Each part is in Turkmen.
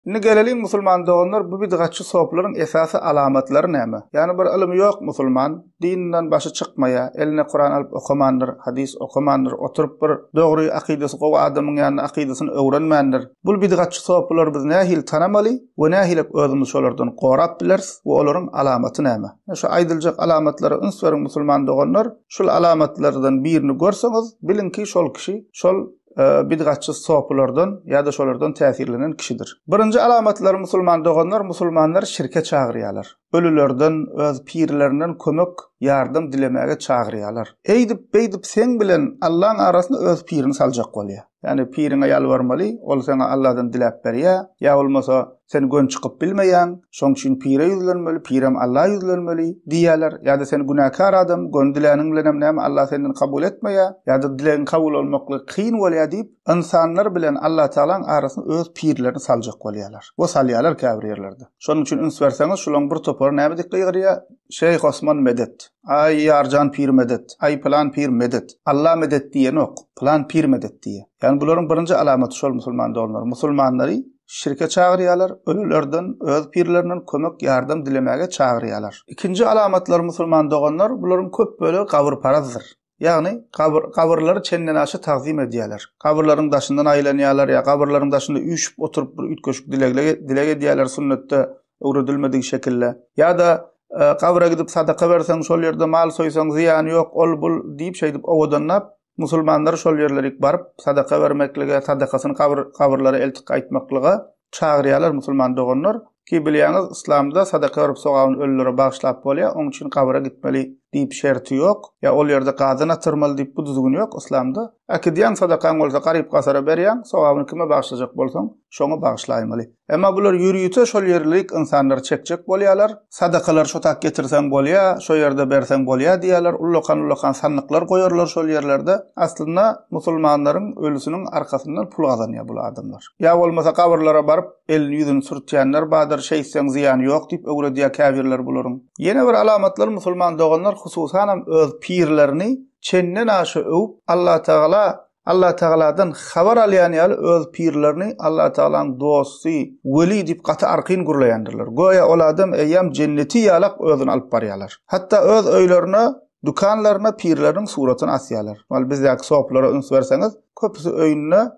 Indi geleliň musulman doganlar bu bidgatçy soplaryň esasy alamatlary näme? Ýagny bir ylymy ýok musulman, dininden başy çykmaýa, eline Kuran alyp okamandyr, hadys okamandyr, oturyp bir dogry akydasy gowy adamyň ýanynda akydasyny öwrenmändir. Bul bidgatçy sopulary biz nähili tanamaly we nähilek özümizi şolardan gorap bileris we olaryň alamaty näme? Şu aýdyljak alamatlara üns beriň musulman doganlar, şul alamatlardan birini görseňiz biliňki şol kişi şol bidgatçy sopulardan ýa-da şolardan täsirlenen kişidir. Birinji alamatlary musulman doganlar musulmanlary şirke çagyrýarlar. Ölülerden, öz pirlerinden kömek, ýardam dilemäge çagyrýarlar. Eýdip, beýdip seň bilen Allaň arasyna öz pirini saljak bolýar. Ýagny piriňe ýalbarmaly, ol saňa Alladan diläp berýär, ýa bolmasa Sen gön çykyp bilmeýäň, şoň üçin pire ýüzlenmeli, pirem Alla ýüzlenmeli diýýärler. Ýa-da sen günäkär adam, gön diläniň bilenem näme Alla senden kabul etmeýär, ýa-da dilegiň kabul bolmaklygy kyn bolýar diýip, ynsanlar bilen Allatagalaň arasyna öz pirlerini saljak bolýarlar. We salýarlar käbir ýerlerde. Şonuň üçin üns berseňiz, şulaň bir topary näme diýip gygyrýar? Şeýh Osman medet! Aý Ýarjan pir medet! Aý pylan pir medet! Alla medet diýenok, pylan pir medet diýýär. Ýagny bularyň birinji alamaty şol musulman doganlar. Musulmanlary Şirke çagyrýarlar, ölülerden, öz pirlerinden kömek, ýardam dilemäge çagyrýarlar. Ikinji alamatlary musulman doganlar, bularyň köp bölegi gabyrparazdyr. Ýagny, gabyr, gabyrlary çendenaşa tagzym edýärler. Gabyrlaryň daşyndan aýlanýarlar ýa gabyrlaryň daşynda üýşüp oturyp bir üýtgeşik dilegle, dileg edýärler sünnetde öwredilmedik şekilde. Ýa-da gabyra gidip sadaka berseň, şol ýerde mal soýsaň zyýany ýok, ol-bul diýip şeýdip owadanlap, Musulmanlary şol ýerlerik baryp, sadaka bermeklige, sadakasyny gabyr, gabyrlara eltip gaýtmaklyga çagyrýarlar musulman doganlar. Ki bilýäňiz, yslamda sadaka berip sogabyny ölülere bagyşlap bolýar, oň üçin gabyra gitmeli diýip şerti ýok, ýa ol ýerde gazan atyrmaly diýip bu düzgün ýok yslamda. Äkidýäň sadakaň bolsa garyp-gasara berýäň, sogabyny kime bagyşlajak bolsaň, şoňa bagyşlaýmaly. Emma bular ýörite şol ýerlilik ynsanlary çekjek bolýarlar. Sadakalary şo tak getirseň bolýa, şo ýerde berseň bolýa diýýärler. Ullakan-ullakan sandyklar goýarlar şol ýerlerde. Aslynda musulmanlaryň ölüsiniň arkasyndan pul gazanýar bul adamlar. Ýa bolmasa gabyrlara baryp elini ýüzüni sürtýänler bardyr, şeýtseň zyýany ýok diýip öwredýär käbirleri bularyň. Ýene bir alamatlary musulman doganlar hususanam öz pirlerini çenden aşa öwüp Allatagala Allatagaladan habar alýan ýaly öz pirlerini Allatagalaň dosty, weli diýip gaty arkaýyn gürleýändirler. Göýä ol adam eýýäm jenneti ýalak özüni alyp barýarlar. Hatda öz öýlerine, dükanlaryna pirleriniň suratyny asýarlar. Ol bizdäki soplara üns berseňiz, köpüsi öýünde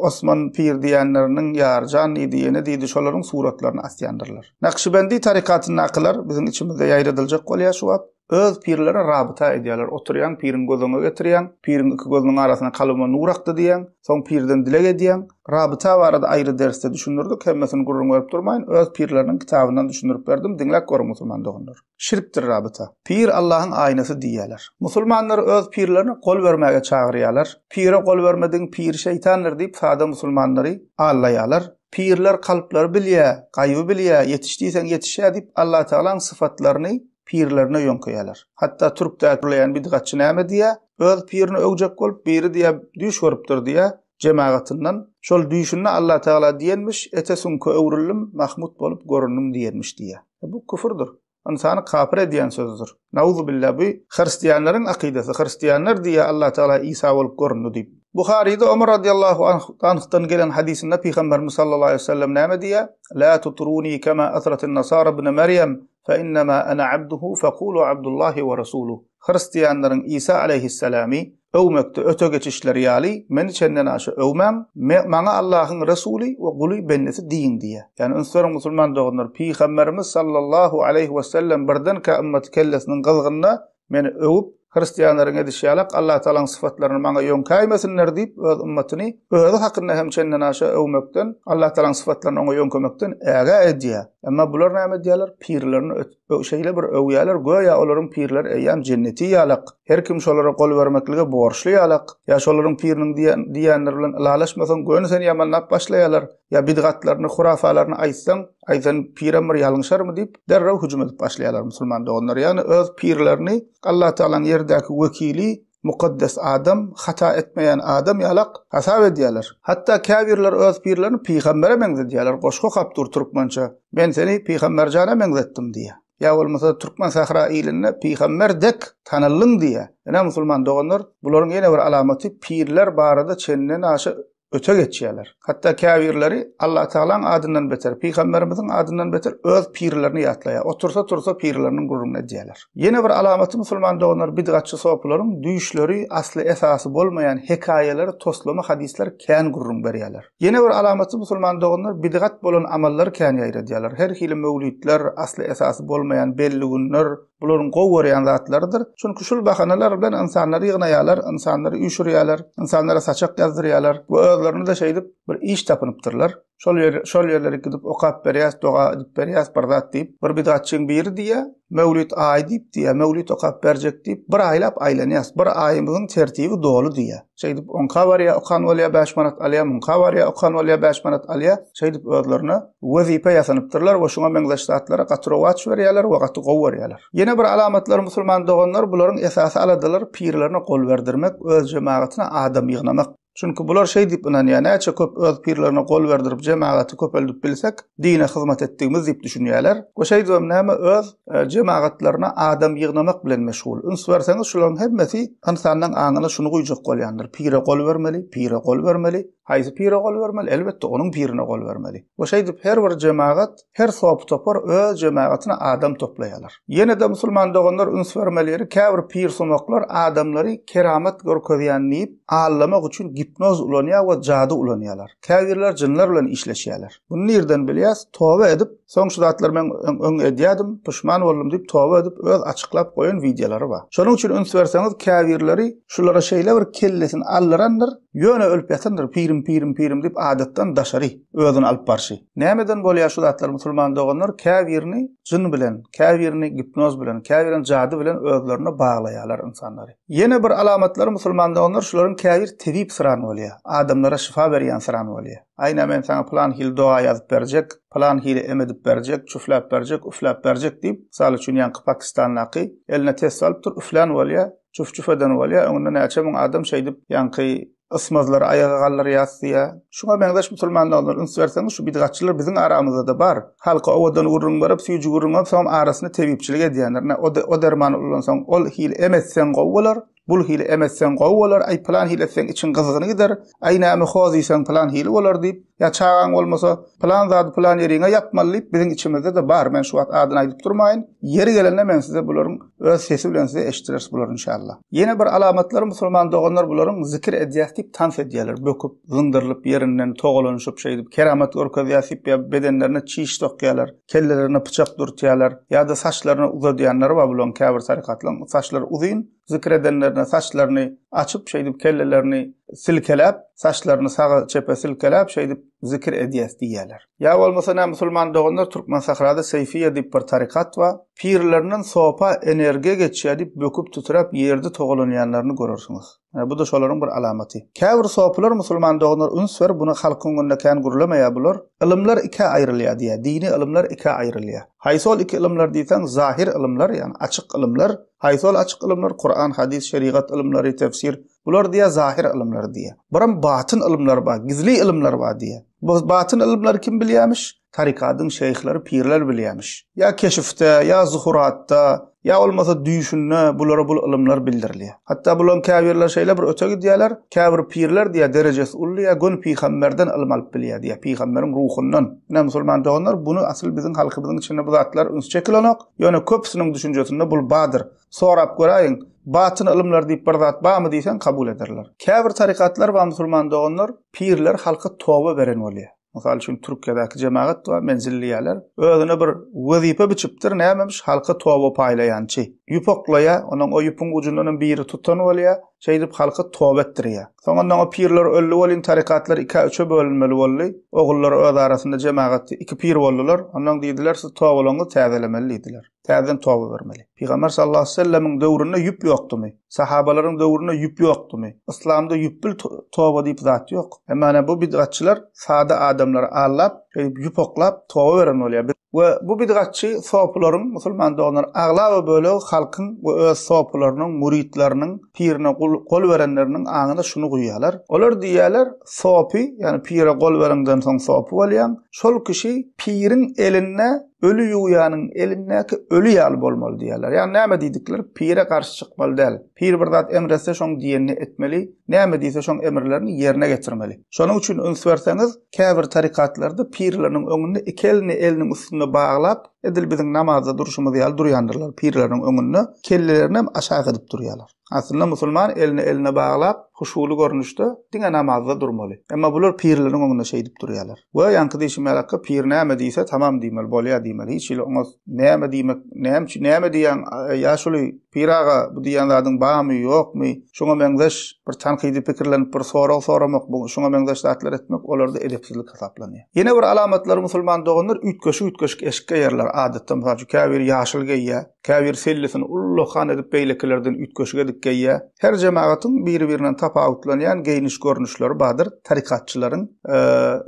Osman pir diýenleriniň Ýarjan diýdi, ýene diýdi, şolaryň suratlaryny asýandyrlar. Nakşibendi tarykatyndakylar biziň içimizde ýaýradyljak bolýar şu wagt. Öz pirlere rabyta edýärler. Oturýaň, piriň göz öňüňe getirýäň, piriň iki gözüniň arasynda kalbyma nur akdy diýýäň, soň pirden dileg edýäň. Rabyta barada aýry dersde düşündirdik, hemmesini gürrüň berip durmaýyn, öz pirleriniň kitabyndan düşündirip berdim, diňläp görüň musulman doganlar. Şirkdir rabyta. Pir Allahyň aýnasy diýýärler. Musulmanlar öz pirlerine gol bermäge çagyrýarlar. Pire gol bermedigiň piri şeýtandyr diýip sada musulmanlary aldaýarlar. Pirler kalplary bilýär, gaýyby bilýär, ýetiş diýseň ýetişýär diýip Allatagalaň syfatlaryny pirlerine ýöňkeýärler. Hatda türkdäki gürleýän bidgatçy näme diýýär? Öz pirini öwjek bolup, biri diýýär, düýş görüpdir diýýär, jemagatyndan. Şol düýşünde Allatagala diýenmiş, ete süňke öwrüldim, Mahmut bolup göründim diýenmiş diýýär. E, bu küfürdir. Ynsany kapyr edýän sözdür. Nauzubilla bu hristianlaryň akydasy. Hristianlar diýýär Allatagala Isa bolup göründi diýip. Buharyda Omar radiallahu anhdan gelen hadysynda Pygamberimiz sallallahu aleýhi we sellem näme diýýär? La tutruni kema atratin nasara ibn Merýem Fe innema ene abduhu fekulu abdullahi we rasuluh. Hristianlaryň Isa aleýhissalamy öwmekde öte geçişleri ýaly, meni çenden aşa öwmäň, me, maňa Allahyň resuly we guly, bendesi diýiň diýýär. Ýagny üns beriň musulman doganlar, Pygamberimiz sallallahu aleýhi wesellem birdenkä ymmaty kellesiniň gyzgynda Meni öwüp, hristianlaryň edişi ýalak Allatagalaň syfatlaryny maňa ýöňkäýmesinler diýip, öz ymmatyny özi hakynda hem çendenaşa öwmekden, Allatagalaň syfatlaryny oňa ýöňkemekden ägä edýär. Emma bular näme edýärler? Pirlerini şeýle bir öwýärler, göýä olaryň pirleri eýýäm jenneti ýalak, her kim şolara gol bermeklige borçly ýalak, ýa şolaryň piriniň diýen diýenleri bilen ylalaşmasaň, göni seni ýamanlap başlaýarlar. Ýa bidgatlaryny, hurafalaryny aýtsaň, aý sen pirem bir ýalňyşarmy diýip, derrew hüjüm edip başlaýarlar musulman doganlar. Ýagny öz pirlerini Allatagalaň ýerdäki wekili, mukaddes adam, hata etmeýän adam ýalak hasap edýärler. Hatda käbirleri öz pirlerini pygambere meňzedýärler. Goşgy okap dur türkmençe. Men seni pygamberjana meňzetdim diýýär. Ýa bolmasa türkmen sähra ilinde pygamber dek tanaldyň diýýär. Ine musulman doganlar, bularyň ýene bir alamaty pirler barada çenden aşa. öte geçýärler. Hatda käbirleri Allatagalaň adyndan beter, pygamberimiziň adyndan beter öz pirlerini ýatlaýar. Otursa-tursa pirleriniň gürrüňini edýärler. Ýene bir alamaty musulman doganlar bidgatçy sopularyň düýşleri, asly esasy bolmaýan hekaýalary, toslama hadyslary kän gürrüň berýärler. Ýene bir alamaty musulman doganlar bidgat bolan amallary kän ýaýradýarlar. Her hili möwlitler, asly esasy bolmaýan belli günler, Bularyň gowy görýän zatlarydyr. Çünki şul bahanalar bilen ynsanlary ýygnaýarlar, ynsanlary üýşürýärler, ynsanlara saçak ýazdyrýarlar we özlerine-de şeýdip bir iş tapynypdyrlar. Şol ýer, şol ýerlere gidip okap berýäs, doga edip berýäs bir zat diýip. Bir bidatçyň biri diýýär, Möwlit aýy diýip diýýär, möwlit okap berjek diýip, bir aýlap aýlanýas. Bir aýymyzyň tertibi doly diýýär. Şeýdip oňka barýar, okan bolýar, bäş manat alýar, muňka barýar, okan bolýar, bäş manat alýar. Şeýdip özlerine wezipe ýasanypdyrlar we şuňa meňzeş zatlara gaty rowaç berýärler we gaty gowy görýärler. Ýene bir alamatlary musulman doganlar bularyň esasy aladalary pirlerine gol berdirmek, öz jemagatyna adam ýygnamak. Çünki bular şeý diýip ynanýar, näçe köp öz pirlerine gol berdirip jemagaty köpeldip bilsek, dine hyzmat etdigimiz diýip düşünýärler. We şeýdibem näme öz jemagatlaryna adam ýygnamak bilen meşgul. Üns berseňiz şularyň hemmesi ynsanyň aňyna şuny guýjak bolýandyr, pire gol bermeli, pire gol bermeli. Haýsy pire gol bermeli? Elbetde, onuň pirine gol bermeli. We şeýdip her bir jemagat, her sopy topar öz jemagatyna adam toplaýarlar. Ýene-de musulman doganlar üns bermeli ýeri käbir pirsumaklar adamlary keramat görkezýän diýip aldamak üçin gipnoz ulanýar we jady ulanýarlar. Käbirler jynlar bilen işleşýärler. Muny nirden bilýäs? Toba edip, soň şu zatlary men öň edýädim, puşman boldum diýip toba edip öz açyklap goýan wideolary bar. Şonuň üçin üns berseňiz käbirleri şulara şeýle bir kellesini aldyrandyr, Ýöne ölüp ýatandyr pirim pirim pirim diýip adatdan daşary özüni alyp barşy. Nämeden bolýar şu zatlar musulman doganlar käbirini jyn bilen, käbirini gipnoz bilen, käbirini jady bilen özlerine baglaýarlar ynsanlary. Ýene bir alamatlary musulman doganlar şularyň käbir tebip syran bolýar. Adamlara şyfa berýän syran bolýar. Aýna men saňa pylan hili doga ýazyp berjek, pylan hili em edip berjek, çüfläp berjek, üfläp berjek diýip, mysal üçin ýaňky Pakistandaky eline test alypdyr üflän bolýar. Çüf-çüf eden bolýar, öňünde näçe müň adam şeýdip ýaňky ysmazlary aýaga galdyrýas diýýär. Şuňa meňzeş musulman doganlar üns berseňiz şu bidgatçylar biziň aramyzda-da bar. Halka owadan gürrüň berip, süýji gürrüň berip, soňam arasynda tebipçilik edýänler. Ine, o dermany ullansaň, ol hili em etseň gowy bolar, bul hili em etseň gowy bolar, aý pylan hili etseň içiň gyzgyny gider, aý näme hoz iýseň pylan hili bolar diýip, Ýa çagaň bolmasa, pylan zady pylan ýeriňe ýapmaly diýip, biziň içimizde-de bar, men şu wagt adyny aýdyp durmaýyn. Ýeri gelende men size bularyň öz sesi bilen size eşitdireris bulary inşallah. Ýene bir alamatlary musulman doganlar bularyň zikir edýäs diýip tans edýärler, böküp, zyňdyrylyp ýerinden togalanyşyp şeýdip keramat görkezýäs diýip ýa bedenlerine çiş sokýarlar, kellelerine pyçak dürtýärler, ýa-da saçlaryny uzadýanlary bar bularyň käbir tarykatlaryň saçlary uzyn, Zikr edenlerine saçlaryny açyp, şeýdip kellelerini silkeläp, saçlaryny saga-çepe silkeläp, şeýdip zikr edýäs diýýärler. Ýa bolmasa nä musulman doganlar Türkmensahrada Seýfiýe diýip bir tarykat bar. Pirlerinden sopa energiýa geçýär diýip böküp titräp ýerde togalanýanlaryny görersiňiz. Ine bu-da şolaryň bir alamaty. Käbir sopylar musulman doganlar üns berip muny halkyň öňünde kän gürlemeýär bular. Ylymlar ikä aýrylýar diýýär. Dini ylymlar ikä aýrylýar. Haýsy ol iki ylymlar diýseň zahir ylymlar ýagny açyk ylymlar Haýsy ol açyk ylymlar? Kuran, hadys, şerigat ylymlary, tefsir. Bular diýýär zahyr ylymlar diýýär. Biram batyn ylymlar bar, gizli ylymlar bar diýýär. Bu batyn ylymlary kim bilýärmiş? Tarykadyň şeýhleri, pirler bilýärmiş. Ýa keşifde, ýa zuhuratda, ýa bolmasa düýşünde bulara bul ylymlar bildirilýär. Hatda bularyň käbirleri şeýle bir öte gidýärler, käbir pirler diýýär derejesi uly diýýär, göni pygamberden ylym alyp bilýär diýýär, pygamberiň ruhundan. Ine musulman doganlar, buny asyl biziň halkymyzyň içinde bu zatlar üns çekilenok. Ýöne köpüsiniň düşünjesinde bul badyr. Sorap göräýiň, batyn ylymlar diýip bir zat barmy diýseň kabul ederler. Käbir tarykatlar bar musulman doganlar, pirler halka toba beren bolýar. Mysal üçin Türkiýedäki jemagat bar, menzil diýýärler. Özüne bir wezipe biçipdir, nämemiş halka toba paýlaýançy. Ýüp oklaýar, onuň o ýüpüň ujundanam biri tutan bolýar. Şeýdip halky toba etdirýär. Soňunda o pirler öldi welin tarykatlar ikä-üçe bölünmeli boldy. Ogullary öz arasynda jemagatdy iki pir boldular. Ondan diýdiler, siz tobalaryňyzy täzelemeli diýdiler. Täzeden toba bermeli. Pygamber sallallahu aleýhi we sellemiň döwründe ýüp ýokdumy? Sahabalaryň döwründe ýüp ýokdumy? Yslamda ýüpbil toba diýip zat ýok. Emma ine bu bidgatçylar sada adamlary aldap, şeýdip ýüp oklap toba beren bolýar. We bu bidgatçy sopularyň, musulman doganlar, aglaba bölegi halkyň we öz sopularynyň, müritleriniň, pirine gol berenleriniň aňyna şuny guýýarlar. Olar diýýärler, sopy, ýagny pire gol bereňden soň sopy bolýaň, şol kişi piriň elinde. Öli ýuwýanyň elindäki öli ýaly bolmaly diýýärler. Ýagny näme diýdikleri pire garşy çykmaly däl. Pir bir zat emr etse şoň diýenini etmeli, näme diýse şoň emrlerini ýerine getirmeli. Şonuň üçin üns berseňiz, käbir tarykatlarda pirleriniň öňünde iki elini eliniň üstünde baglap, edil biziň namazda durşumyz ýaly durýandyrlar pirleriniň öňünde, kellelerinem aşak edip durýarlar. Aslynda musulman elini eline baglap, huşuly görnüşde diňe namazda durmaly. Emma bular pirleriniň öňünde şeýdip durýarlar. We ýaňky diýşim ýalakka pir näme diýse tamam diýmeli, bolýa diýmeli. Hiç hili oňa näme diýmek, näme üçin näme diýýäň ýaşuly, pir aga bu diýýän zadyň barmy, ýokmy? Şuňa meňzeş bir tankydy pikirlenip bir sorag soramak, bu şuňa meňzeş zatlar etmek olarda edepsizlik hasaplanýar. Ýene bir alamatlary musulman doganlar üýtgeşik-üýtgeşik eşik geýerler adatda. Mysal üçin käbiri ýaşyl geýýär. Käbiri sellisini ullakan edip beýlekilerden üýtgeşik edip geýýär. Her jemagatyň biri-birinden tapawutlanýan geýniş görnüşleri bardyr. Tarykatçylaryň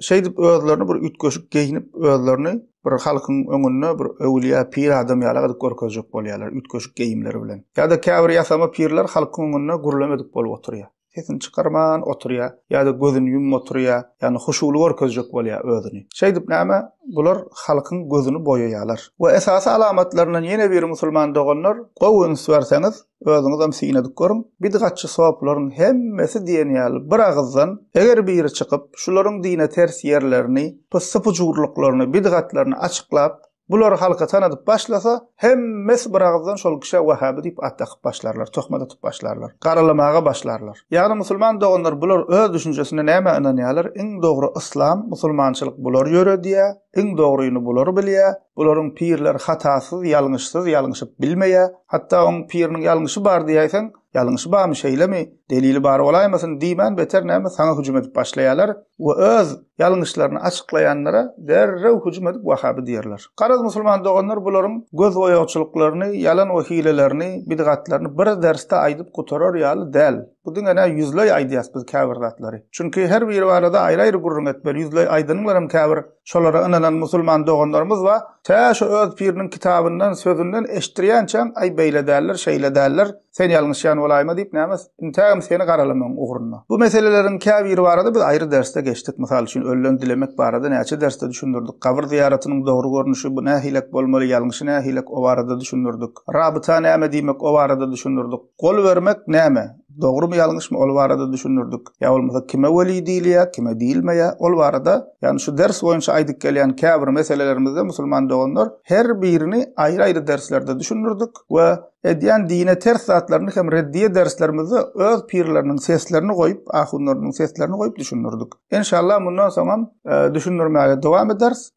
şeýdip özlerini bir üýtgeşik geýnip özlerini bir halkyň öňünde bir öwülýä pir adam ýaly edip görkezjek bolýarlar üýtgeşik geýimleri bilen. Ýa-da käbir ýasama pirler halkyň öňünde gürlemedik bolup oturýar. Sesini çykarman oturýar ýa-da gözüni ýumup oturýar, ýagny huşuly görkezjek bolýar özüni. Şeýdip näme, bular halkyň gözüni boýaýarlar. We esasy alamatlaryndan ýene biri musulman doganlar, gowy üns berseňiz, özüňizem syn edip görüň, bidgatçy sopularyň hemmesi diýen ýaly bir agyzdan, eger biri çykyp, şularyň dine ters ýerlerini, pyssy-pujurlyklaryny, bidgatlaryny açyklap, Bulary halka tanadyp başlasa, hemmesi bir agyzdan şol kişä wahhaby diýip at dakyp başlarlar, töhmet atyp başlarlar, garalamaga başlarlar. Ýagny musulman doganlar bular öz düşünjesinde nämä ynanýarlar, iň dogry yslam, musulmançylyk bular ýöredýär, iň dogryny bular bilýär, bularyň pirleri hatasyz, ýalňyşsyz, ýalňyşyp bilmeýär, hatda oň piriniň ýalňyşy bar diýäýseň, ýalňyşy barmy, şeýlemi, delili bar bolaýmasyn diýmän beter näme saňa hüjüm edip başlaýarlar we öz ýalňyşlaryny açyklaýanlara derrew hüjüm edip wahaby diýerler. Garaz musulman doganlar bularyň göz boýagçylyklaryny, ýalan we hilelerini, bidgatlaryny bir dersde aýdyp gutarar ýaly däl. Bu diňe nä ýüzleý aýdýas biz käbir zatlary. Çünki her biri barada aýry-aýry gürrüň etmeli, ýüzleý aýdanyňlaram käbir şolara ynanan musulman doganlarymyz bar, tä şo öz piriniň kitabyndan, sözünden eşitdirýänçäň aý beýle däldir, şeýle däldir, Sen ýalňyşýan bolaýma diýip näme intägem seni garalamagyň ugrunda. Bu meseleleriň käbiri barada biz aýry dersde geçdik. Mysal üçin ölüden dilemek barada näçe dersde düşündirdik. Gabyr zyýaratynyň dogry görnüşi bu nähilek bolmaly, ýalňyşy nähilek o barada düşündirdik. Rabyta näme diýmek o barada düşündirdik. Gol bermek näme? Dogrumy ýalňyşmy ol barada düşündirdik. Ýa bolmasa kime weli diýilýär, kime diýilmeýär ol barada ýagny şu ders boýunça aýdyp gelýän käbir meselelerimizde musulman doganlar her birini aýry-aýry derslerde düşündirdik we Edýän dine ters zatlaryny hem reddiýe derslerimizde öz pirleriniň seslerini goýup, ahunlarynyň seslerini goýup düşündirdik. Enşallah mundan soňam düşündirmäge dowam ederis.